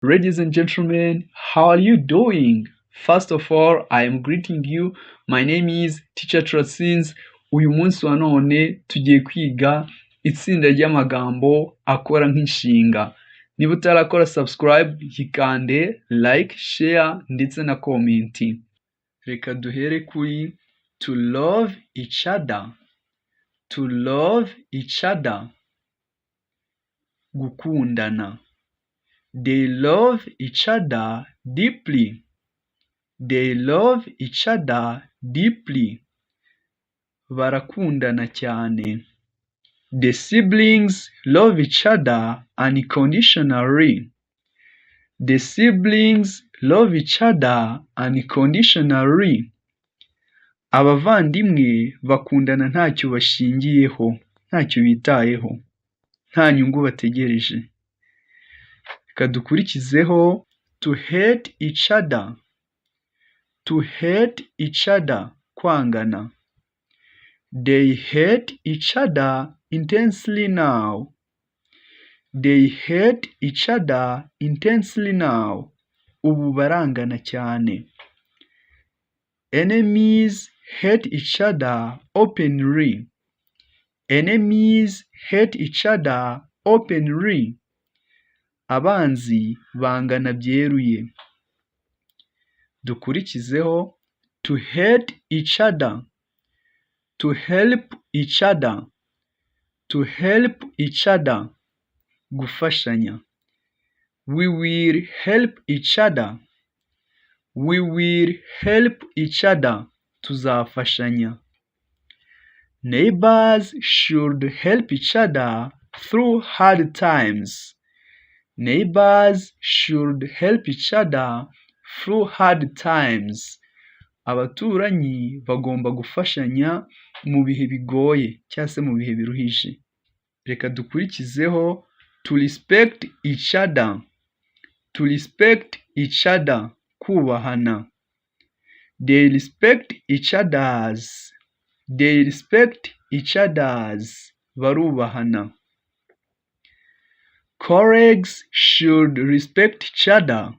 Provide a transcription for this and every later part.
Ladies and gentlemen, how are you doing? First of all, I am greeting you. My name is Teacher Trasins. Uyu munsi wa none tugiye kwiga itsinda ry'amagambo akora nk'inshinga. Niba utarakora subscribe, hikande like, share ndetse na comment. Reka duhere kuri to love each other. To love each other. Gukundana. They love each other deeply. They love each other deeply. Barakundana cyane. The siblings love each other unconditionally. The siblings love each other unconditionally. Abavandimwe bakundana ntacyo bashingiyeho, ntacyo bitayeho, nta nyungu bategereje. Dukurikizeho to hate each other. To hate each other, kwangana. They hate each other intensely now. They hate each other intensely now. Ubu barangana cyane. Enemies hate each other openly. Enemies hate each other openly. Abanzi bangana byeruye. Dukurikizeho to hate each other. To help each other. To help each other. Gufashanya. We will help each other. We will help each other. Tuzafashanya. Neighbors should help each other through hard times. Neighbors should help each other through hard times. Abaturanyi bagomba gufashanya mu bihe bigoye cyangwa se mu bihe biruhije. Reka dukurikizeho to respect each other. To respect each other, kubahana. They respect each others. They respect each others, barubahana. Colleagues should respect each other.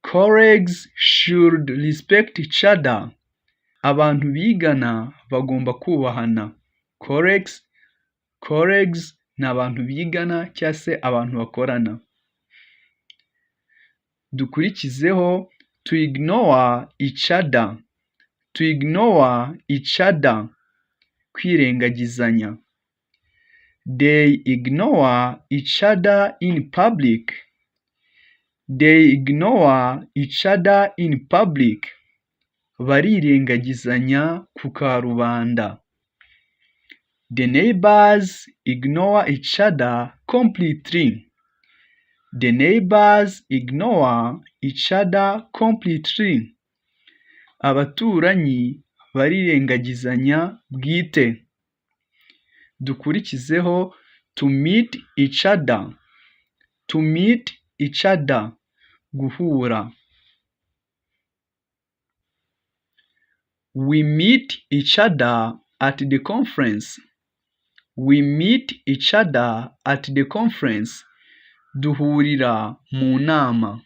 Colleagues should respect each other. Abantu bigana bagomba kubahana. Colleagues ni abantu bigana cyangwa se abantu bakorana. Dukurikizeho to ignore each other. To ignore each other, kwirengagizanya. They ignore each other in public. They ignore each other in public. Barirengagizanya ku karubanda. The neighbors ignore each other completely. The neighbors ignore each other completely. Abaturanyi barirengagizanya bwite. Dukurikizeho to meet each other. To meet each other, guhura. We meet each other at the conference. We meet each other at the conference. Duhurira mu nama.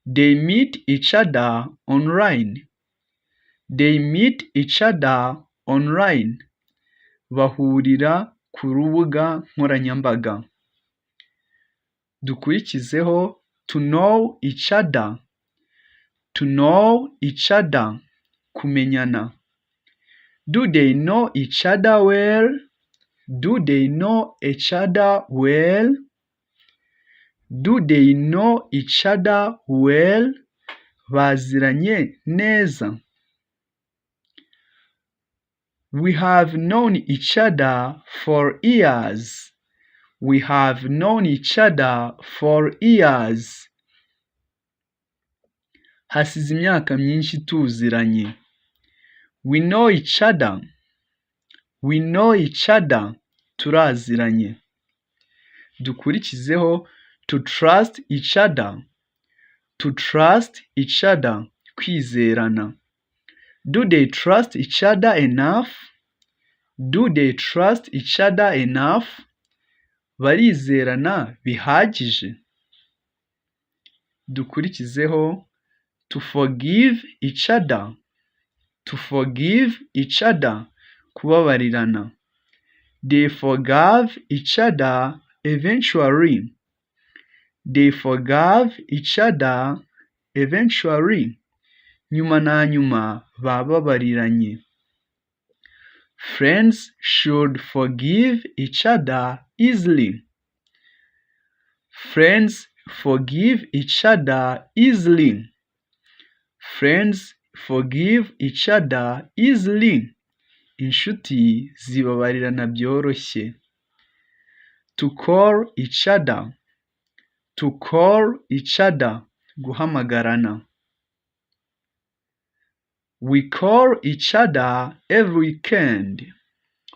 They meet each other online. They meet each other online. Bahurira ku rubuga nkoranyambaga. Dukurikizeho to know each other. To know each other, kumenyana. Do they know each other well? Do they know each other well? Do they know each other well? Baziranye neza. We have known each other for years. We have known each other for years. Hasize imyaka myinshi tuziranye. We know each other. We know each other. Turaziranye. Dukurikizeho to trust each other. To trust each other, kwizerana. Do they trust each other enough? Do they trust each other enough? Barizerana bihagije. Dukurikizeho to forgive each other. To forgive each other. Kubabarirana. They forgave each other eventually. They forgave each other eventually. Nyuma na nyuma bababariranye. Friends should forgive each other easily. Friends forgive each other easily. Friends forgive each other easily. Inshuti zibabarirana byoroshye. To call each other. To call each other. Guhamagarana. We call each other every weekend.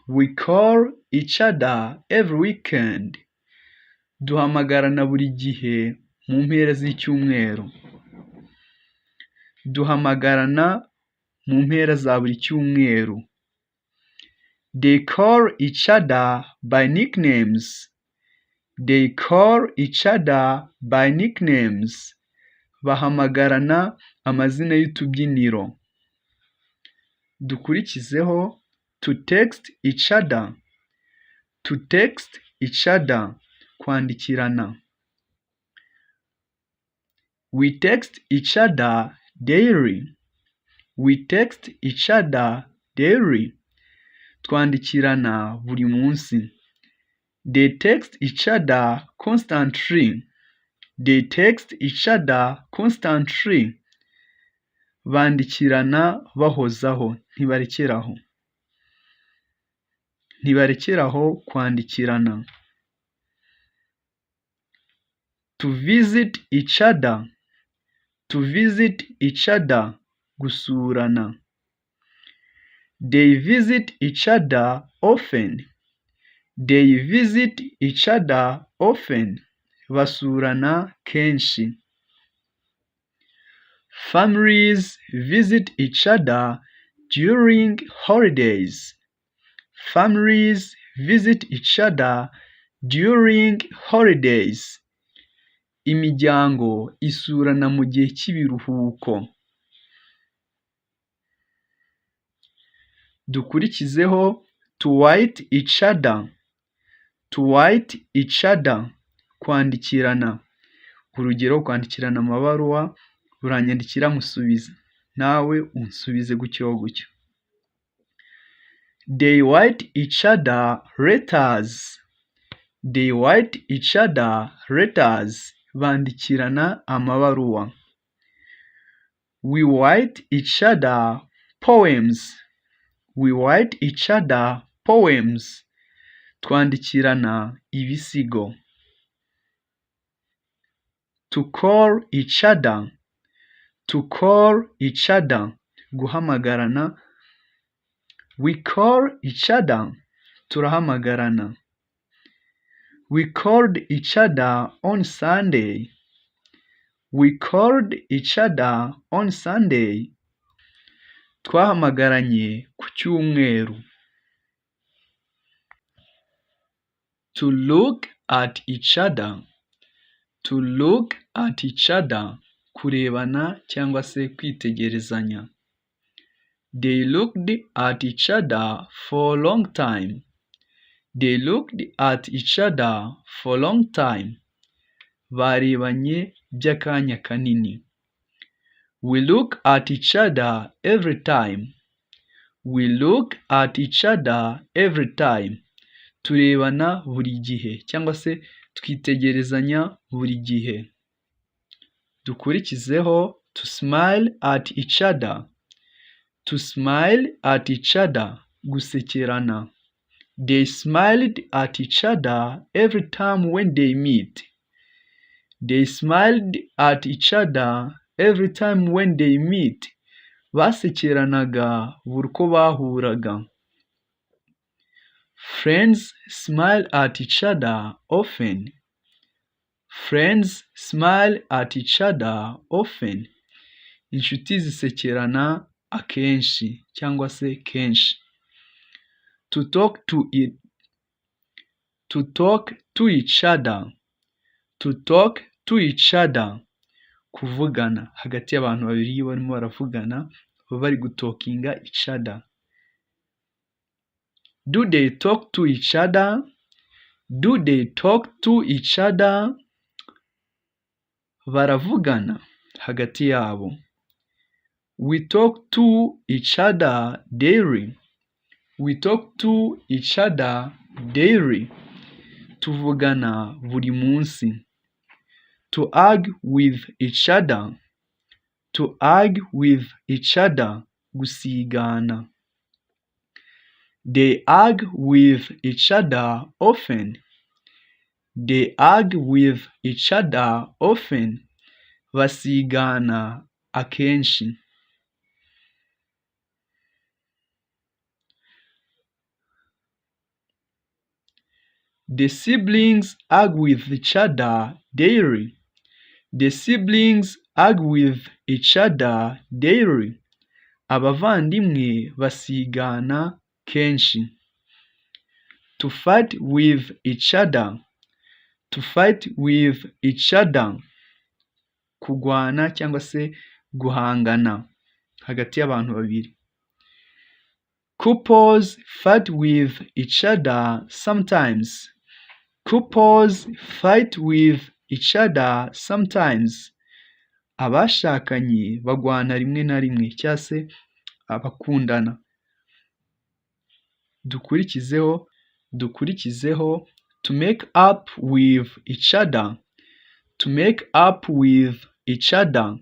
We call each other every weekend. Duhamagarana buri gihe mu mpera z'icyumweru. Duhamagarana mu mpera za buri cyumweru. They call each other by nicknames. They call each other by nicknames. Bahamagarana amazina y'utubyiniro. Dukurikizeho to text each other. To text each other. Kwandikirana. We text each other daily. We text each other daily. Twandikirana buri munsi. They text each other constantly. They text each other constantly. Bandikirana bahozaho, ntibarekeraho. Ntibarekeraho kwandikirana. To visit each other. To visit each other. Gusurana. They visit each other often. They visit each other often. Basurana kenshi. Families visit each other during holidays. Families visit each other during holidays. Imiryango isurana mu gihe cy'ibiruhuko. Dukurikizeho to write each other. To write each other. Kwandikirana. Urugero, kwandikirana amabaruwa, uranyandikira musubiza, nawe unsubize gutyo gutyo. They write each other letters. They write each other letters. Bandikirana amabaruwa. We write each other poems. We write each other poems. Twandikirana ibisigo. To call each other. To call each other. Guhamagarana. We call each other. Turahamagarana. We called each other on Sunday. We called each other on Sunday. Twahamagaranye ku cyumweru. To look at each other. To look at each other. Kurebana cyangwa se kwitegerezanya. They looked at each other for a long time. They looked at each other for a long time. Barebanye by'akanya kanini. We look at each other every time. We look at each other every time. Turebana buri gihe cyangwa se twitegerezanya buri gihe. Dukurikizeho to smile at each other. To smile at each other. Gusekerana. They smiled at each other every time when they meet. They smiled at each other every time when they meet. Basekeranaga buri uko bahuraga. Friends smile at each other often. Friends smile at each other often. Inshuti zisekerana akenshi cyangwa se kenshi. To talk to it. To talk to each other. To talk to each other. kuvugana hagati y'abantu babiri iyo barimo baravugana baba bari gutokinga each other. Do they talk to each other? Do they talk to each other? Baravugana hagati yabo. We talk to each other daily. We talk to each other daily. Tuvugana buri munsi. To argue with each other. To argue with each other. Gusigana. They argue with each other often. They argue with each other often. Basigana akenshi. The siblings argue with each other daily. The siblings argue with each other daily. Abavandimwe basigana kenshi. To fight with each other. To fight with each other. Kugwana cyangwa se guhangana hagati y'abantu babiri. Couples fight with each other sometimes. Couples fight with each other sometimes. Abashakanye bagwana rimwe na rimwe cyangwa se abakundana. Dukurikizeho to make up with each other. To make up with each other.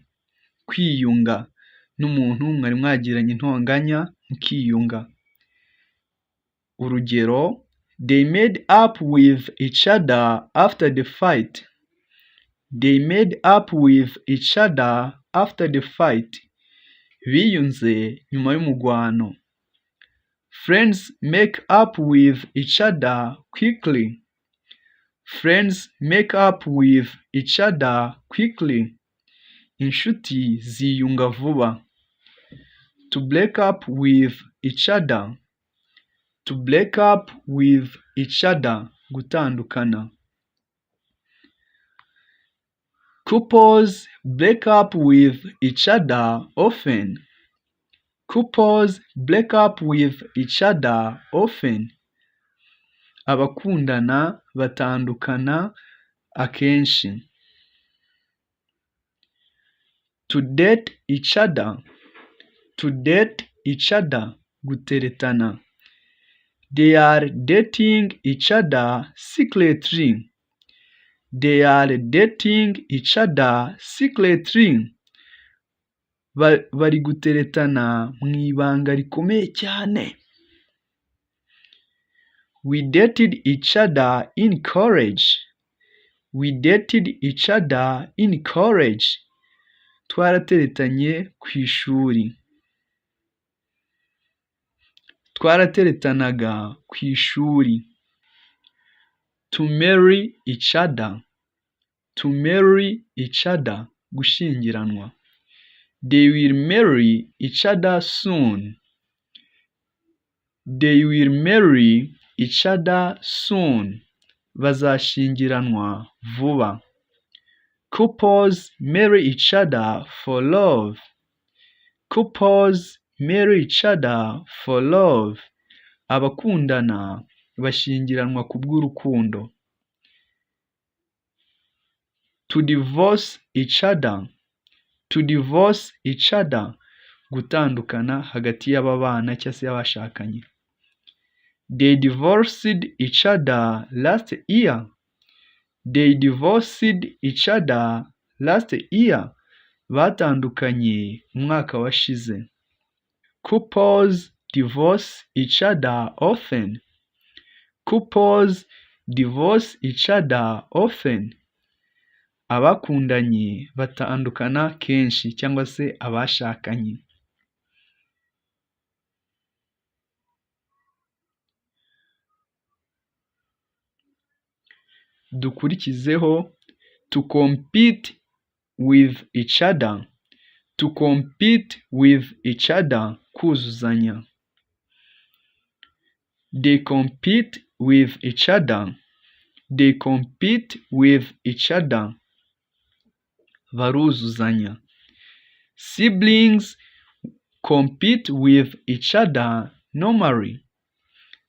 Kwiyunga n'umuntu mwari mwagiranye intonganya mukiyunga. Urugero, they made up with each other after the fight. They made up with each other after the fight. Biyunze nyuma y'umugwano. Friends make up with each other quickly. Friends make up with each other quickly. Inshuti ziyunga vuba. To break up with each other. To break up with each other. Gutandukana. Couples break up with each other often. Couples break up with each other often. Abakundana batandukana akenshi. To date each other. To date each other. Guteretana. They are dating each other secretly. They are dating each other secretly. Bari guteretana mu ibanga rikomeye cyane. We dated each other in college. We dated each other in college. Twarateretanye ku ishuri. Twarateretanaga ku ishuri. To marry each other. To marry each other. Gushyingiranwa. They will marry each other soon. They will marry each other soon. Bazashyingiranwa vuba. Couples marry each other for love. Couples marry each other for love. Abakundana bashyingiranwa kubw'urukundo. To divorce each other. To divorce each other. Gutandukana hagati y'ababana cyangwa se y'abashakanye. They divorced each other last year. They divorced each other last year. Batandukanye umwaka washize. Couples divorce each other often. Couples divorce each other often. Abakundanye batandukana kenshi cyangwa se abashakanye. Dukurikizeho to compete with each other. To compete with each other. Kuzuzanya. They compete with each other. They compete with each other. baruzuzanya. Siblings compete with each other normally.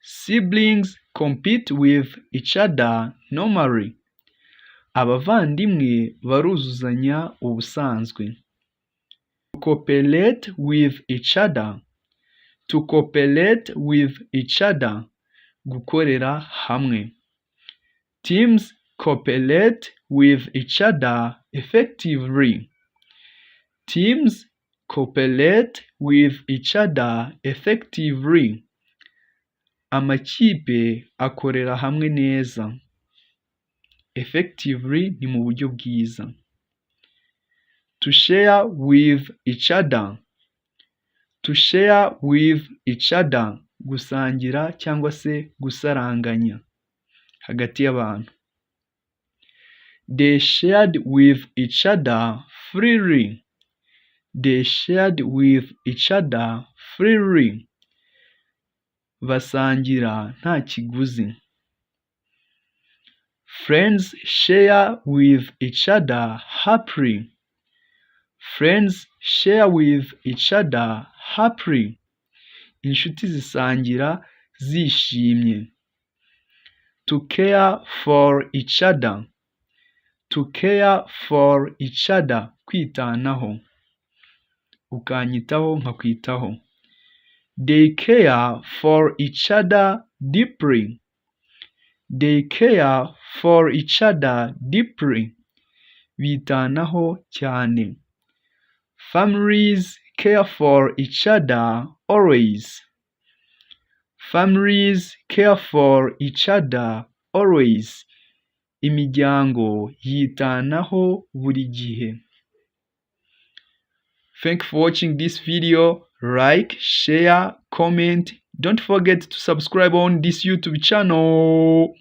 Siblings compete with each other normally. Abavandimwe baruzuzanya ubusanzwe. To cooperate with each other. To cooperate with each other. Gukorera hamwe. Teams cooperate with each other effectively. Teams cooperate with each other effectively. Amakipe akorera hamwe neza. Effectively ni mu buryo bwiza. To share with each other. To share with each other. Gusangira cyangwa se gusaranganya hagati y'abantu. They shared with each other freely. They shared with each other freely. Basangira nta kiguzi. Friends share with each other happily. Friends share with each other happily. Inshuti zisangira zishimye. To care for each other. To care for each other. Kwitanaho. Ukanyitaho nkakwitaho. They care for each other deeply. They care for each other deeply. Bitanaho cyane. Families care for each other always. Families care for each other always. Imiryango yitanaho buri gihe. Thank you for watching this video. Like, share, comment. Don't forget to subscribe on this YouTube channel.